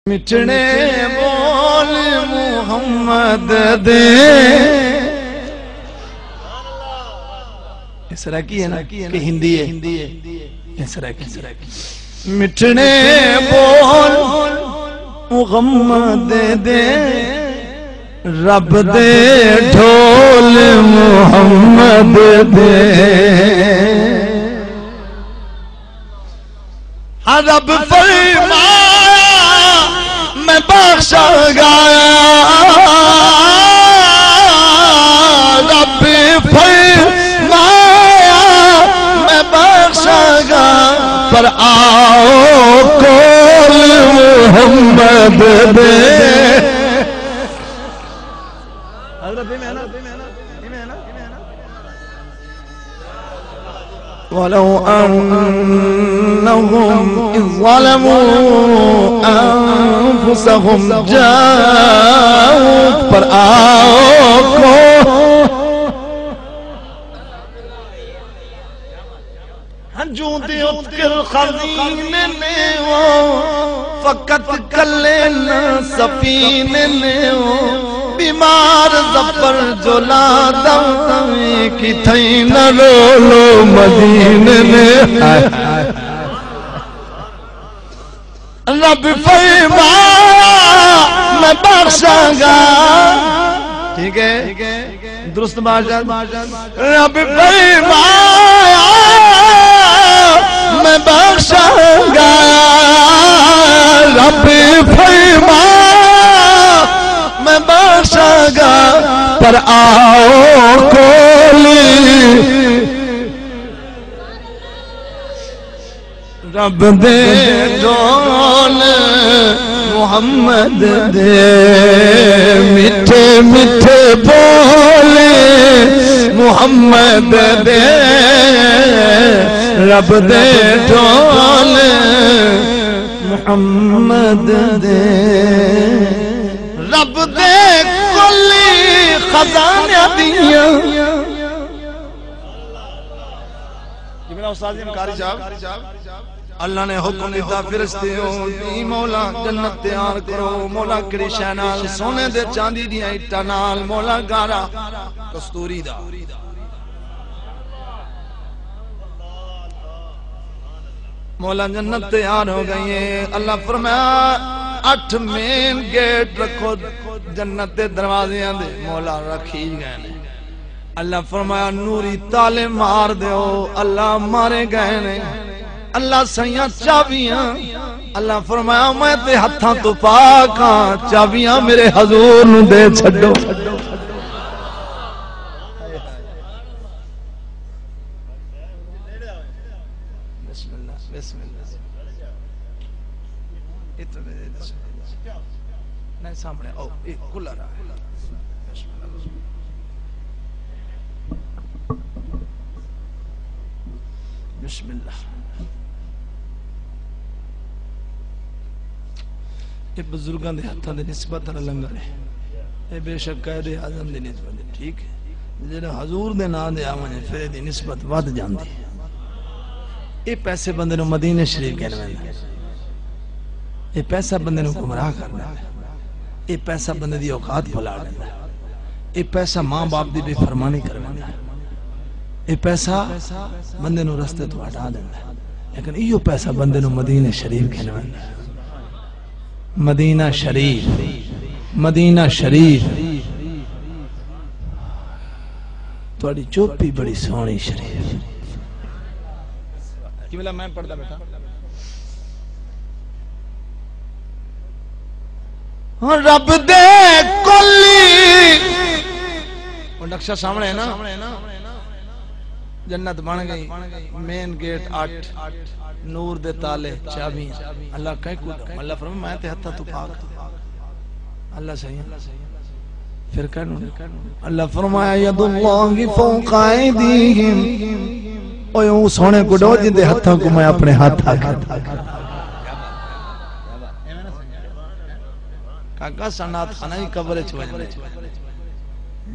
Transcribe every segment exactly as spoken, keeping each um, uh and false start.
مٹھڑے بول محمد دے۔ اے سرائیکی ہے نا کہ ہندی ہے؟ اے سرائیکی۔ مٹھڑے بول محمد دے، رب دے ڈھول محمد دے۔ ہاں، رب فرمایا، میں بخشاں گا۔ رب فرمایا، میں بخشاں گا، پر آؤ کول محمد دے۔ حضرت میں نا، میں نا، میں نا۔ ولو أنهم إذ ظلموا أنفسهم جاءوك، پر آؤ کو ہنجوں دے اتکل خزینے نے او، فقط کلے نہ سفینے نے او۔ بیمار ظفر جو لا دم، کتھائیں نہ رولو مدینے نے۔ رب فرمایا، میں بخشاں گا۔ ٹھیک ہے؟ درست بات ہے۔ رب فرمایا، میں بخشاں گا۔ رب فرمایا، میں بخشاں گا، پر آؤ کولی۔ رب دے ڈھول محمد دے، میٹھے میٹھے بول محمد دے۔ رب دے ڈھول محمد دے۔ رب دے کلی خزانے دیاں۔ جی میرا استاد جی قاری صاحب، اللہ نے حکم دیتا، فرشتے ہو، اے مولا، جنت تیار کرو۔ مولا کیڑھی شے نال؟ سونے دے چاندی دیاں اٹاں نال۔ مولا گارا کستوری دا۔ مولا جنت تیار ہو گئی ہے۔ اللہ فرمایا، اٹھ مین گیٹ رکھو جنت دے دروازیاں دے۔ مولا رکھی گئے نے۔ اللہ فرمایا، نوری تالے مار دیو۔ اللہ مارے گئے نے۔ اللہ سائیاں چابیاں۔ اللہ فرمایا، میں تے ہتھاں تو پاک ہاں، چابیاں میرے حضور نو دے چھڈو۔ بسم اللہ، بسم اللہ۔ اتنے دے بسم اللہ۔ نہیں، سامنے آؤ، اے کھلا رہا ہے۔ بسم اللہ۔ بسم اللہ۔ اے بزرگاں دے ہتھاں دی نسبت والا لنگر ہے۔ اے بے شک قائد اعظم دی نسبت ہے، ٹھیک ہے۔ جیڑھا حضور دے ناں دے آ ونڄے، پھر ایندی نسبت ودھ جاندی ہے۔ اے پیسے بندے نوں مدینے شریف گھن ویندا ہے۔ اے پیسہ بندے نوں گمراہ کر ݙیندا ہے۔ اے پیسہ بندے دی اوقات بھلا ݙیندا ہے۔ اے پیسہ ماں باپ دی بے فرمانی کر ویندا ہے۔ اے پیسہ بندے نوں رستے توں ہٹا ݙیندا ہے۔ لیکن ایہو پیسہ بندے نوں مدینے شریف گھن ویندا ہے۔ مدینہ شریف، مدینہ شریف۔ تہاݙی چوپی بڑی سوہݨی شریف۔ قبلہ میں پڑھدا بیٹھا۔ رب دے کلی۔ او نقشہ سامݨے ہے نا؟ جنت بݨ ڳئی، مین گیٹ اٹھ، نور دے تالے، چابیاں۔ اللہ کہیں کوں ݙیوں؟ اللہ فرمائے، میں تے ہتھاں توں پاک ہاں۔ اللہ سائیں، پھر کہنوں؟ اللہ فرمایا، ید اللہ فوق ایدیہم۔ اوئے اوں سوہݨے کوں ݙیو جیندے ہتھاں کوں میں اپݨے ہتھ آکھے۔ کاکا، صنعت خانہ ہی قبر اچ ونڄݨے۔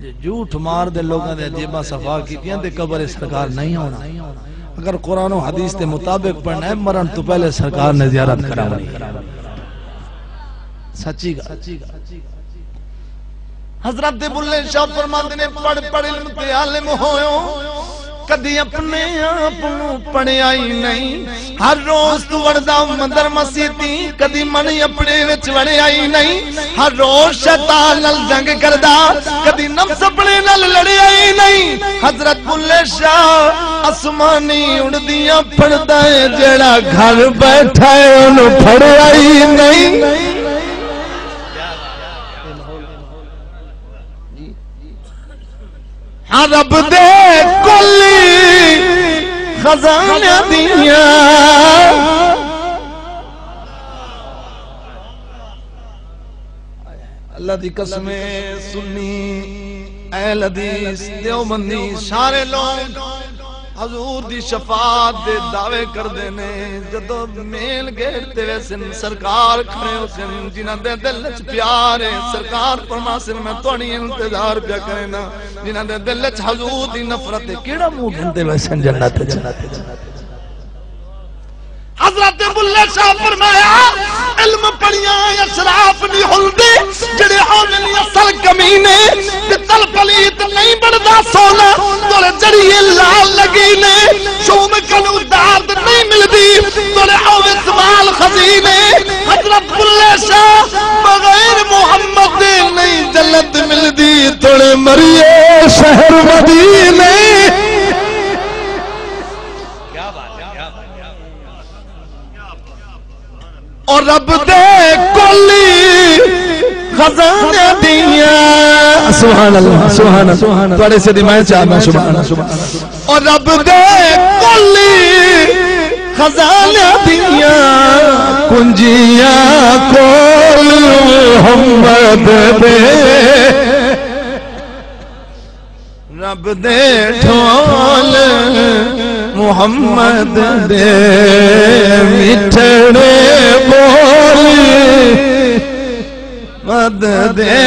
جے جھوٹ مار دے لوکاں دے جیباں صفا کیتیاں تے قبر اچ سرکار نہیں ہونا۔ اگر قرآن و حدیث دے مطابق پڑھنا ہے، مرݨ توں پہلے سرکار نے زیارت کراونی ہے۔ سچی ڳالھ۔ حضرت بلے شاہ فرماندے نے، پڑھ پڑھ علم تے عالم ہویو، کدی اپنے آپ نو پڑھیا ہی نہیں۔ ہر روز تو وڑدا مندر مسیتی، کدی من اپنے وچ وڑیا ہی نہیں۔ ہر روز شیطان نال جنگ کردا، کدی نفس اپنے نال لڑیا ہی نہیں۔ حضرت بلے شاہ آسمانی اڑدیاں پھڑدا ہے، جیڑا گھر بیٹھا ہے اونوں پھڑیا ہی نہیں۔ ہاں، رب دے کل خزانے دیاں۔ اللہ دی قسم ہے، سنی، اہل حدیث، دیوبندی، سارے لوگ حضور دی شفاعت دے دعوے کردے نے۔ جدوں مین گیٹ تے ویسن، سرکار کھڑے ہوسن، جنہاں دے دل وچ پیار ہے، سرکار فرماسن، میں تہاݙی انتظار پیا کرینداں۔ جنہاں دے دل وچ حضور دی نفرت ہے، کیڑھا منہ گھندے ویسن جنت وچ؟ حضرت بلے شاہ فرمایا، علم پڑھیاں اشراف نہیں ہلدے، جڑے آوے نہیں اصل کمینے، تے تل پلیت نہیں بندا سونا، تیرے جڑی لال لگی نے، شوم کنوں داد نہیں ملدی، تیرے آوے زوال خزینے۔ حضرت بلے شاہ، بغیر محمد دے نہیں جنت ملدی، تیرے مریے شہر مدینے۔ اور رب دے کلی خزانے دیاں۔ سبحان اللہ، سبحان اللہ۔ تہاݙے سیدی میں چاہنا، سبحان اللہ۔ اور رب دے کلی خزانے دیاں کنجیاں کول محمد دے۔ رب دے ڈھول محمد دے، مٹھڑے بول مد دے،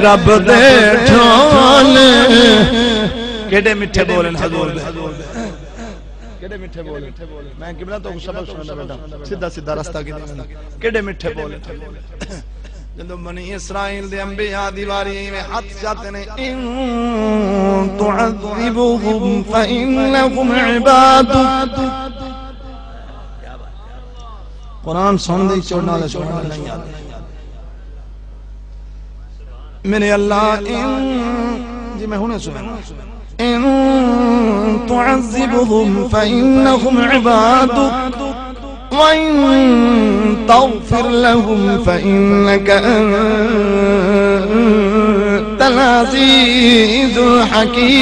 رب دے ڈھول۔ کیڈے مٹھے بول ہن حضور دے۔ کیڈے مٹھے بول۔ میں قبلہ تو سبق سنانا بیٹا، سیدھا سیدھا رستہ کی۔ کیڈے مٹھے بول۔ جدوں بنی اسرائیل دے انبیاء دی واری ایویں ہتھ چاتے نے، ان تعذبهم فانهم عبادك۔ قرآن سن دے چوڑنا دا سبحان اللہ نہیں آتے۔ میرے اللہ، ان، جی میں ہنے سنا، ان تعذبهم فانهم عبادك وان تغفر لهم فانك انت العزيز الحكيم۔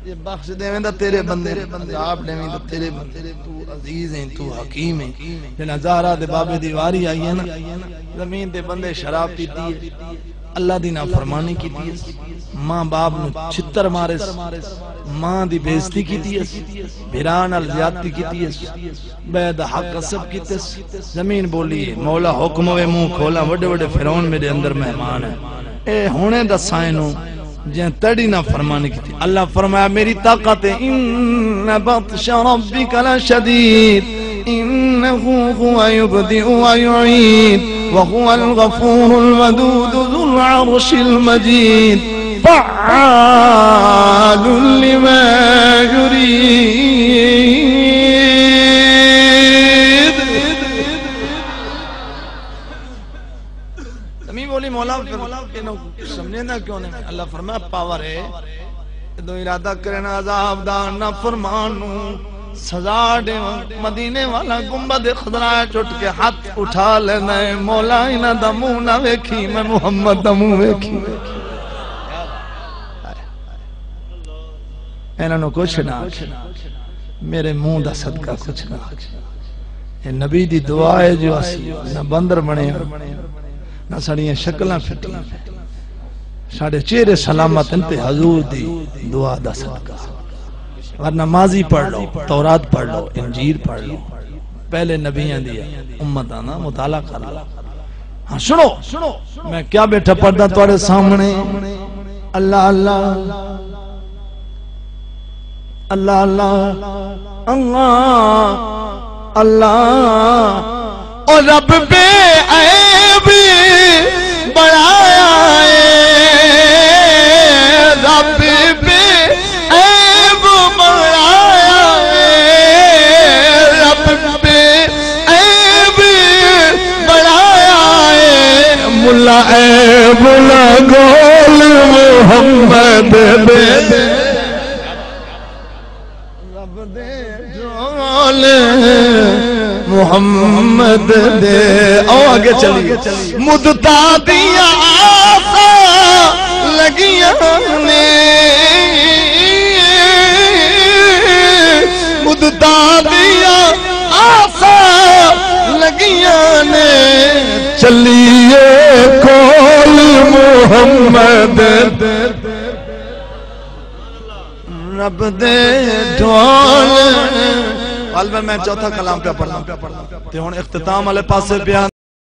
جے بخش ݙیویں تاں تیرے بندے، عذاب ݙیویں تاں تیرے بندے۔ توں عزیز ہیں، توں حکیم ہیں۔ جݙاں زہرا دے بابے دی واری آئی ہے نا، زمین تے بندے شراب پیتی ہے، اللہ دی نافرمانی کیتی ہے، ماں باپ نوں چھتر مارے، ماں دی بے عزتی کیتی ہے، بھرا نال زیادتی کیتی ہے، ٻئے دا حق غصب کیتس۔ زمین ٻولی ہے، مولا حکم ہوئے منہ کھولاں، وݙے وݙے فرعون میݙے اندر مہمان ہیں۔ اے ہݨے ݙساں اینوں جیں تیݙی نافرمانی کیتی۔ اللہ فرمایا، میری طاقت ہے، ان بطش ربک لشدید، انہ ھو یبدئ و یعید، وھو الغفور الودود ذو العرش المجید، فعال لما یرید۔ تمی بولی، مولا، پھر انہوں سمجھیندا کیوں نہیں؟ اللہ فرمایا، پاور ہے۔ جدوں ارادہ کرن عذاب دا، نافرمان نوں سزا ݙیوݨ، مدینے والا گنبد خضرا چٹ کے ہتھ اٹھا لیندا ہے، مولا، انہاں دا منہ نہ ویکھی، میں محمد دا منہ ویکھی۔ انہاں نوں کچھ نہ آکھے۔ میرے منہ دا صدقہ کچھ نہ آکھے۔ اے نبی دی دعا ہے جو اسی نہ بندر بݨے ہاں، نہ ساݙیاں شکلاں پھٹیاں، ساݙے چہرے سلامت ہن تے حضور دی دعا دا صدقہ۔ ورنہ ماضی پڑھ لو، تورات پڑھ لو، انجیل پڑھ لو، پہلے نبیاں دی امتاں دا مطالعہ کر لو۔ ہاں، سنو، میں کیا بیٹھا پڑھدا تہاݙے سامنے؟ اللہ اللہ۔ اللہ اللہ اللہ اللہ، او رب بے عیب بنایا ہے، رب بے عیب بنایا ہے، رب بے عیب بنایا ہے، ملا عیب نہ گول محمد دے۔ رب دے ڈھول محمد دے۔ او اگے چلیے۔ مدتاں دیاں آساں لگیاں نے، مدتاں دیاں آساں لگیاں نے، چلیے کول محمد۔ رب دے ڈھول۔ غالباً میں چوتھا کلام پیا پڑھنا۔ تے ہن اختتام والے پاسے پیا۔